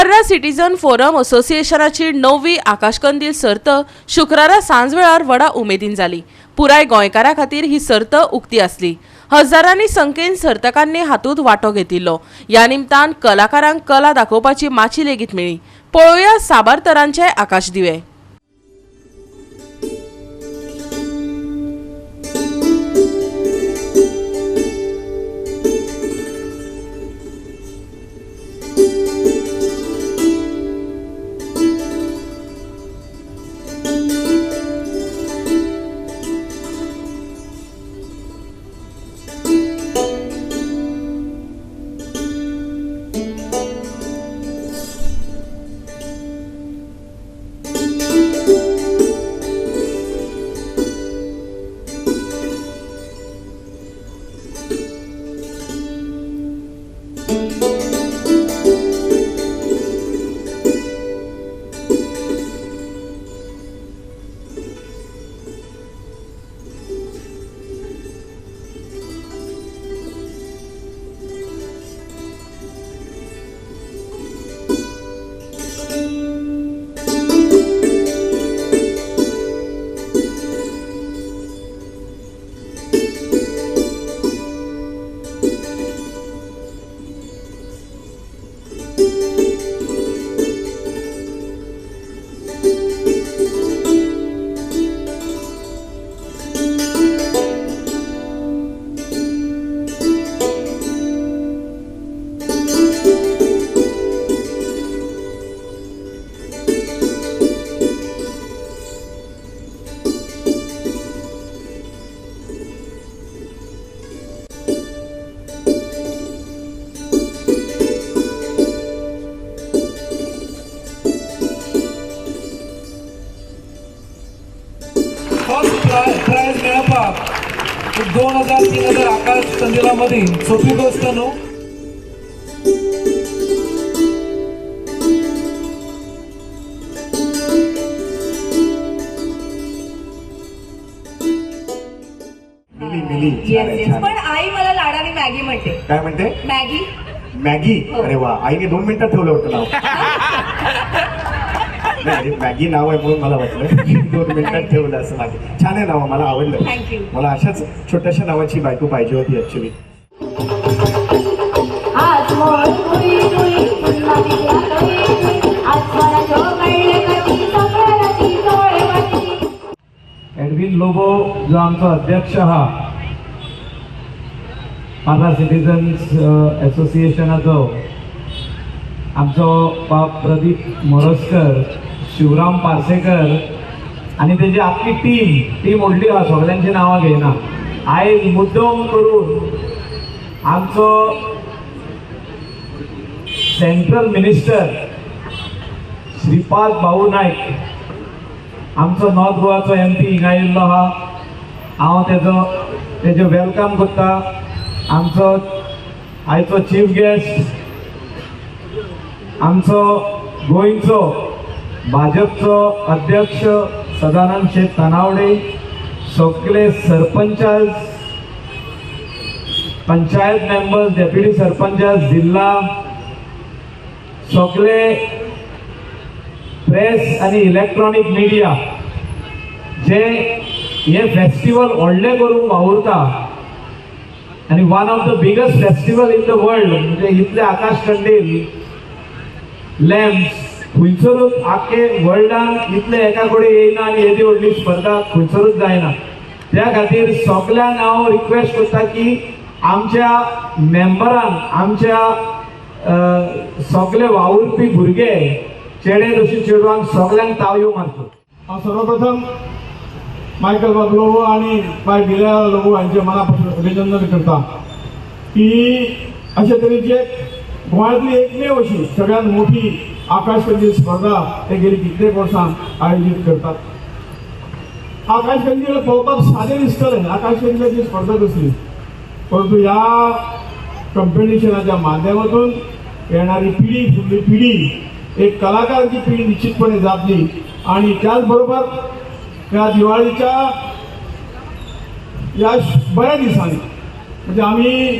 पर्रा citizen forum असोसिएशनाची णववी आकाशकंदील सर्त शुक्रारा सांजवेळार व्हडा उमेदीन जाली. पुराय गोंयकारां खातीर ही सर्त उक्ती आसली. हजारांनी संख्येन सर्तकांनी हातूंत वांटो घेतिल्लो. ह्या निमतान कलाकारांक कला दाखोवपाची माची लेगीत मेळ्ळी. पळोवया साबार तरांचे आकाशदिवे. फर्स्ट प्रायज मेळपाक एक 2000 3000 आकाश कंदिला मदीं सोपी गोश्ट न्हू. मिली मिली. येस येस, पण आई मला लाडाने मॅगी म्हणते. काय म्हणते? मॅगी. मॅगी. हो. अरे वा, आईने 2 मिनिटात ठेवलं होतं नाव. नाही, मॅगी नाव आहे म्हणून मला वाटलं 2 मिनिटात ठेवलं असं. मागे छान आहे नाव, मला आवडलं. Thank you. मला अशाच छोट्याशा नावाची बायको पाहिजे होती ऍक्च्युली. आज मोर तुई तुई पुन्हा दिला तुई तुई, आज मला जो कळले कधी सगळ्याला ती चोळे वाटी. एडविन लोबो जो आमचो अध्यक्ष आहा पार्रा सिटीजन्स एसोसिएशनाचो, आमचो बाब प्रदीप मोरजकर, शिवराम पार्सेकर आनी तेजी आख्खी टीम, टीम व्हडली आहा, सगल्यांची नांवां घेयना. आयज मुद्दम करून आमचो सेंट्रल मिनिस्टर श्रीपाद भाऊ नायक, आमचो नॉर्थ गोवाचो एम पी हिंगा येयल्लो आहा. हांव तेजो welcome करता. आमचो आयचो चीफ गेस्ट, आमचो गोंयचो भाजपचो अध्यक्ष सदानंद शेट तानावडे, सगळे सरपंचास, पंचायत मेंबर्स, डेप्युटी सरपंचास, जिल्हा, सगळे प्रेस आणि इलेक्ट्रॉनिक मिडिया जे हे फेस्टिवल व्हडलें करूंक वावुरता आनी one of the biggest festival in the world, म्हणजे इतले आकाश कंदील लॅम्प्स खंयसरूच आख्खे वर्ल्डान इतले एका कडेन येयना आनी येदी व्हडली स्पर्धा खंयसरूच जायना. त्या खातीर सगल्यांक हांव रिक्वेस्ट करता की आमच्या मेंबरान, आमच्या सगळे वावुरपी भुरगे, चेडे तशी चेडवांक सगल्यांक ताळयो मारच्यो. हांव सर्वप्रथम मायकल बाब लोबो आणि बाय बिल्या लोबो हांचे मनापासून अभिनंदन करता की अशे तरेची एक गोंयांतली एकमेव अशी सगळ्यात मोठी आकाशकंदील स्पर्धा ते गेली कित्येक वर्सां आयोजीत करतात. आकाशकंदील पळोवपाक सादें दिसतलें, आकाशकंदिलाची स्पर्धा कसली, परंतु ह्या कंपिटिशनाच्या माध्यमातून येणारी पिढी, फुडली पिढी, एक कलाकारांची पिढी निश्चितपणे जातली. आणि त्याचबरोबर या दिवाळीच्या या बऱ्या दिसांनी म्हणजे आम्ही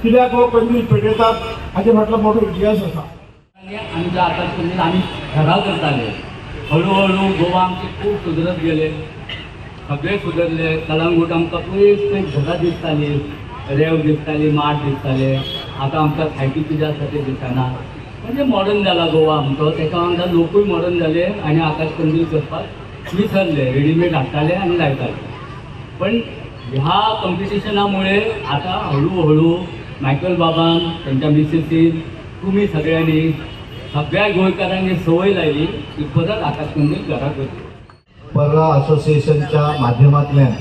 कित्याक हो कंदील पेटयतात हाचे फाटलो मोठो इतिहास आसा. आमच्या आकाश कंदील आमी घरा करताले. हळूहळू गोवा आमचे खूब सुदरत गेले, सगळे सुदरले. कलंगूट आमकां पयस पयस घरां दिसताली, रेंव दिसताली, माड दिसताले. आतां आमकां सायटी कितें आसा तें दिसना. म्हणजे मॉडर्न जाला गोवा आमचो, तेका वांगडा लोकूय मॉडर्न जाले आनी आकाश कंदील करपाक विसरले. रेडीमेड हाडटाले आनी लायताले. पण ह्या कॉम्पिटिशनामुळे आता हळूहळू मायकल बाबान, त्यांच्या मिसेसीन, तुम्ही सगळ्यांनी, सगळ्या गोंयकारांनी संवय लायली की परत आकाश कंदील घरात करची. पर्रा असोसिएशनच्या माध्यमांतल्यान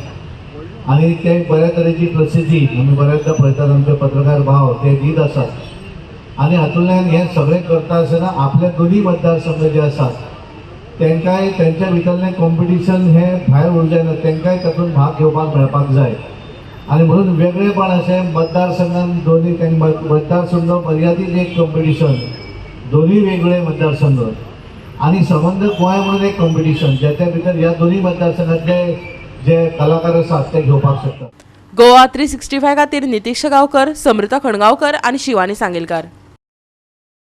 आनी ते बऱ्या तरेची प्रसिद्धी आमी बऱ्याचदा पळयतात. आमचे पत्रकार भाव ते दीत आसात आनी हातूंतल्यान हें सगळें करता आसतना आपले दोनूय मतदारसंघ जे आसात तांकांय तेंच्या भितरलें कॉम्पिटिशन हें भायर उरूंक जायना, तांकांय तातूंत भाग घेवपाक मेळपाक जाय. आनी म्हणून वेगळेपण अशें मतदारसंघान दोनूय मतदारसंघ मर्यादीत एक कॉम्पिटिशन, दोनूय वेगवेगळे मतदारसंघ आणि संबंद गोंय म्हणून एक कॉम्पिटिशन ज्याच्या भितर ह्या दोन्ही मतदारसंघातले जे कलाकार आसात ते घेवपाक शकतात. गोवा 365 खातीर नितीश गांवकर, समृता खणगांवकर आनी शिवानी सांगेलकार.